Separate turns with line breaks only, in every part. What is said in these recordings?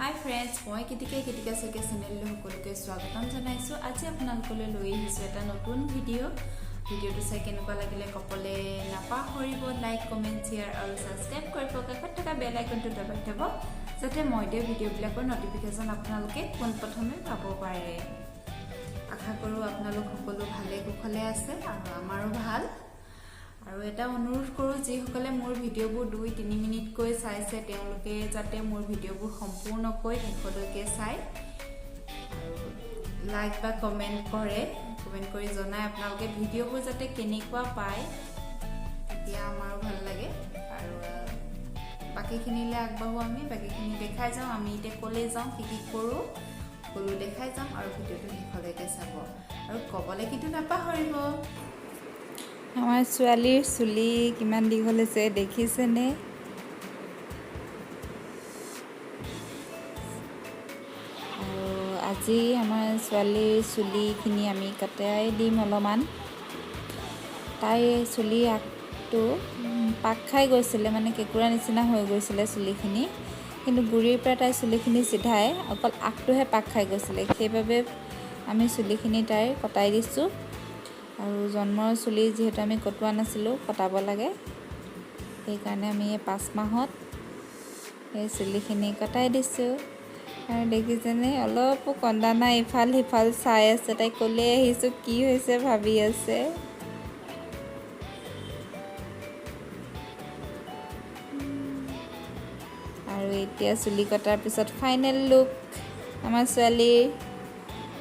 হাই friends, মই গীতিকা, গীতিকা শইকীয়া চেনেললৈ সকলোকে স্বাগতম জনাইছোঁ। আজি আপোনালোকলৈ লৈ আহিছোঁ এটা নতুন ভিডিঅ'। ভিডিঅ'টো চাই কেনেকুৱা লাগিলে ক'বলৈ নাপাহৰিব। লাইক, কমেণ্ট, শ্বেয়াৰ আৰু ছাবস্ক্ৰাইব কৰিব। কাষত থকা বেল আইকনটো দবাই থ'ব, যাতে মই দিয়া ভিডিঅ'বিলাকৰ ন'টিফিকেশ্যন আপোনালোকে পোনপ্ৰথমে পাব পাৰে। আশা কৰোঁ আপোনালোক সকলো ভালে কুশলে আছে আৰু আমাৰো ভাল। আৰু এটা অনুৰোধ কৰোঁ, যিসকলে মোৰ ভিডিঅ'বোৰ 2-3 মিনিটকৈ চাইছে, তেওঁলোকে যাতে মোৰ ভিডিঅ'বোৰ সম্পূৰ্ণকৈ শেষলৈকে চায় আৰু লাইক বা কমেণ্ট কৰে। কমেণ্ট কৰি জনায় আপোনালোকে ভিডিঅ'বোৰ যাতে কেনেকুৱা পায়, তেতিয়া আমাৰো ভাল লাগে। আৰু বাকীখিনিলৈ আগবাঢ়ো আমি, বাকীখিনি দেখাই যাওঁ। আমি এতিয়া ক'লৈ যাওঁ, কি কি কৰোঁ, সকলো দেখাই যাম আৰু ভিডিঅ'টো শেষলৈকে চাব আৰু ক'বলৈ কিন্তু নাপাহৰিব।
আমাৰ ছোৱালীৰ চুলি কিমান দীঘল হৈছে দেখিছেনে? আৰু আজি আমাৰ ছোৱালীৰ চুলিখিনি আমি কটাই দিম অলপমান। তাইৰ চুলি আগটো পাক খাই গৈছিলে, মানে কেঁকুৰা নিচিনা হৈ গৈছিলে চুলিখিনি। কিন্তু গুৰিৰ পৰা তাইৰ চুলিখিনি চিধাই, অকল আগটোহে পাক খাই গৈছিলে। সেইবাবে আমি চুলিখিনি তাইৰ কটাই দিছোঁ। আৰু জন্মৰ চুলি যিহেতু আমি কটোৱা নাছিলোঁ, কটাব লাগে, সেইকাৰণে আমি এই 5 মাহত এই চুলিখিনি কটাই দিছোঁ। আৰু দেখিছেনে, অলপো কন্দা নাই, ইফাল সিফাল চাই আছে। তাই ক'লৈ আহিছোঁ, কি হৈছে ভাবি আছে। আৰু এতিয়া চুলি কটাৰ পিছত ফাইনেল লুক আমাৰ ছোৱালীৰ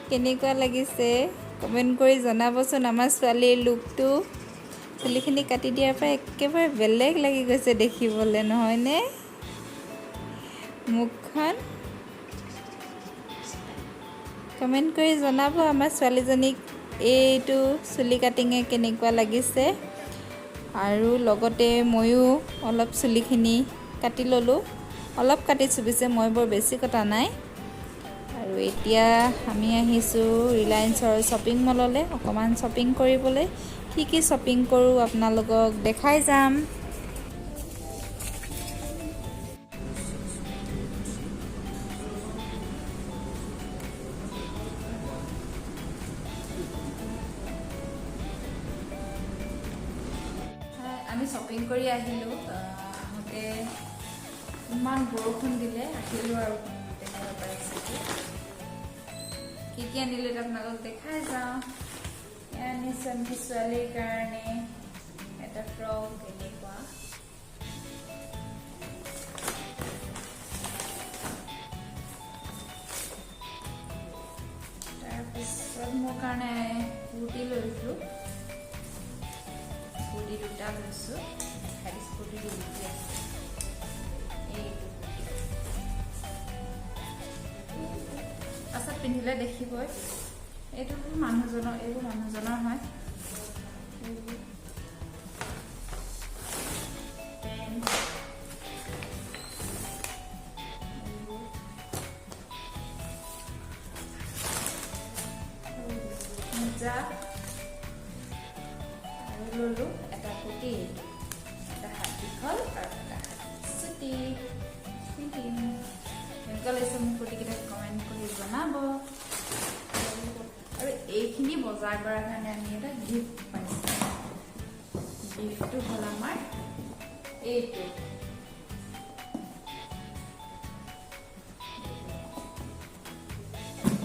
কেনেকুৱা লাগিছে কমেণ্ট কৰি জনাবচোন। আমাৰ ছোৱালীৰ লুকটো চুলিখিনি কাটি দিয়াৰ পৰা একেবাৰে বেলেগ লাগি গৈছে দেখিবলৈ, নহয়নে? মুখখন কমেণ্ট কৰি জনাব আমাৰ ছোৱালীজনীক এইটো চুলি কাটিঙে কেনেকুৱা লাগিছে। আৰু লগতে ময়ো অলপ চুলিখিনি কাটি ল'লোঁ, অলপ কাটিছোঁ, পিছে মই বৰ বেছি কটা নাই। আৰু এতিয়া আমি আহিছোঁ ৰিলায়েন্সৰ শ্বপিং মললৈ অকণমান শ্বপিং কৰিবলৈ। কি কি শ্বপিং কৰোঁ আপোনালোকক দেখাই যাম।
আমি শ্বপিং কৰি আহিলোঁ। আহোঁতে ইমান বৰষুণ দিলে, আহিলোঁ আৰু দেখাব পাৰিছোঁ। কি কি আনিলোঁ এতিয়া আপোনালোকক দেখাই যাওঁ। এয়া আনিছোঁ আমি ছোৱালীৰ কাৰণে এটা ফ্ৰক এনেকুৱা। তাৰপিছত মোৰ কাৰণে কুৰ্তি লৈছোঁ, কুৰ্তি দুটা লৈছোঁ। দেখাই দিছোঁ, কুৰ্তি দুটি আছে। এইটো কুৰ্তি পাছত পিন্ধিলে দেখিবই। এইটো মানুহজনৰ, এইবোৰ মানুহজনৰ হয়। এইবোৰ পেণ্ট, এইবোৰ মোজা। আৰু ল'লোঁ এটা কুৰ্তি, এইটো এটা হাত দীঘল আৰু এটা হাত চুটি। পিন্ধিম। কেনেকুৱা লাগিছে মোৰ কুৰ্তিকেইটা কমেণ্ট কৰি জনাব। আৰু এইখিনি বজাৰ কৰাৰ কাৰণে আমি এটা গিফ্ট পাইছোঁ। গিফ্টটো হ'ল আমাৰ এইটো।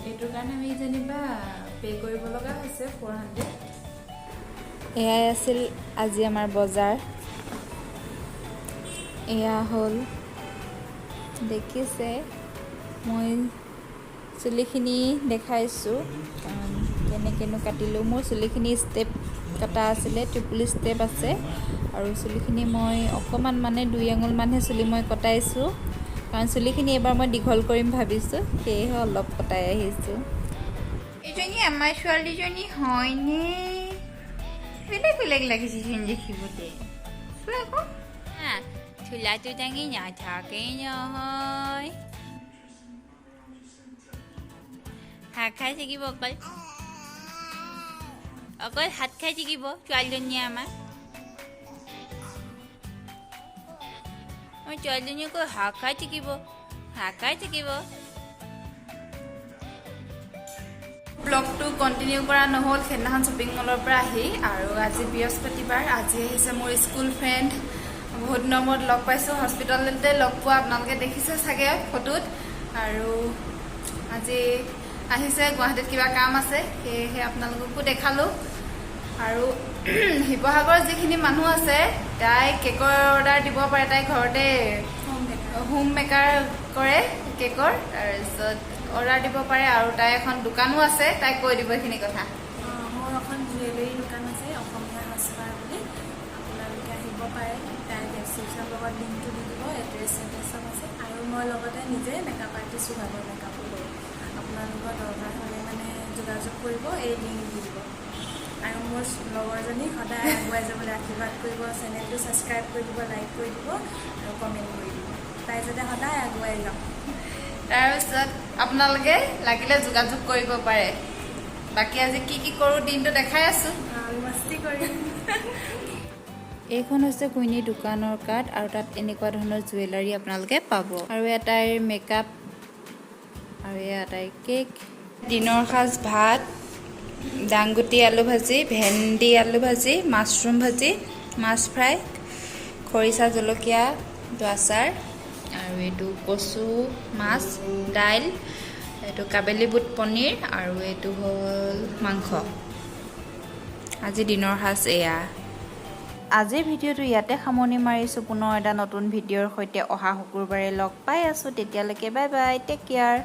এইটোৰ কাৰণে আমি যেনিবা পে' কৰিব লগা হৈছে 400।
এয়াই আছিল আজি আমাৰ বজাৰ। এয়া হ'ল, দেখিছে, মই চুলিখিনি দেখাইছোঁ কাৰণ কেনেকৈনো কাটিলোঁ। মোৰ চুলিখিনি ষ্টেপ কটা আছিলে, ট্ৰিপল ষ্টেপ আছে। আৰু চুলিখিনি মই অকণমান, মানে 2 আঙুলমানহে চুলি মই কটাইছোঁ, কাৰণ চুলিখিনি এইবাৰ মই দীঘল কৰিম ভাবিছোঁ, সেয়েহে অলপ কটাই আহিছোঁ।
এইজনী আমাৰ ছোৱালীজনী হয়নে? বেলেগ বেলেগ লাগিছেচোন দেখিবলৈ। চোৱা আকৌ, চোলাটো দাঙি নাথাকেই নহয়, শাক খাই থাকিব অকল, অকল ভাত খাই থাকিব ছোৱালীজনীয়ে। আমাৰ ছোৱালীজনীয়ে কৈ শাক খাই থাকিব। হাঁহ খাই থাকিব।
ব্লগটো কণ্টিনিউ কৰা নহ'ল সেইদিনাখন শ্বপিং মলৰ পৰা আহি। আৰু আজি বৃহস্পতিবাৰ। আজি আহিছে মোৰ স্কুল ফ্ৰেণ্ড। বহুত দিনৰ মূৰত লগ পাইছোঁ। হস্পিটেলতে লগ পোৱা, আপোনালোকে দেখিছে চাগে ফটোত। আৰু আজি আহিছে, গুৱাহাটীত কিবা কাম আছে, সেয়েহে আপোনালোককো দেখালোঁ। আৰু শিৱসাগৰৰ যিখিনি মানুহ আছে, তাই কেকৰ অৰ্ডাৰ দিব পাৰে। তাই ঘৰতে হোম মেকাৰ কৰে কেকৰ। তাৰপিছত অৰ্ডাৰ দিব পাৰে আৰু তাই এখন দোকানো আছে। তাই কৈ দিব এইখিনি কথা।
মোৰ এখন জুৱেলাৰী দোকান আছে, অসমীয়া সাজপাৰ বুলি। আপোনালোকে আহিব পাৰে। তাই ডেছক্ৰিপশ্যন লগত লিংকটো দি দিব, এড্ৰেছ চেড্ৰেছ চব আছে। আৰু মই লগতে নিজে মেকআপ আৰ্টিষ্টো হয়, মই মেকআপো কৰোঁ। আপোনালোকৰ দৰকাৰ হ'লে মানে যোগাযোগ কৰিব, এই লিংক দি দিব। আৰু মোৰ লগৰজনী সদায় আগুৱাই যাবলৈ আশীৰ্বাদ কৰিব। চেনেলটো ছাবস্ক্ৰাইব কৰি দিব, লাইক কৰি দিব আৰু কমেণ্ট কৰি দিব। তাই যাতে সদায় আগুৱাই যাওক।
তাৰপিছত আপোনালোকে লাগিলে যোগাযোগ কৰিব পাৰে। বাকী আজি কি কি কৰোঁ দিনটো দেখাই আছোঁ।
আমি মস্তি কৰিম।
এইখন হৈছে কুইনীৰ দোকানৰ কাৰ্ড আৰু তাত এনেকুৱা ধৰণৰ জুৱেলাৰী আপোনালোকে পাব। আৰু এয়া তাইৰ মেকআপ আৰু এয়া তাইৰ কেক।
দিনৰ সাজ ভাত, দাংগুটি আলু ভাজি, ভেন্দি আলু ভাজি, মাছৰুম ভাজি, মাছ ফ্ৰাই, খৰিচা জলকীয়া আচাৰ আৰু এইটো কচু মাছ, দাইল, এইটো কাবেলি বুট পনীৰ আৰু এইটো হ'ল মাংস। আজি দিনৰ সাজ এয়া।
আজিৰ ভিডিঅ'টো ইয়াতে সামৰণি মাৰিছোঁ। পুনৰ এটা নতুন ভিডিঅ'ৰ সৈতে অহা শুকুৰবাৰে লগ পাই আছোঁ। তেতিয়ালৈকে বাই বাই, টেক কেয়াৰ।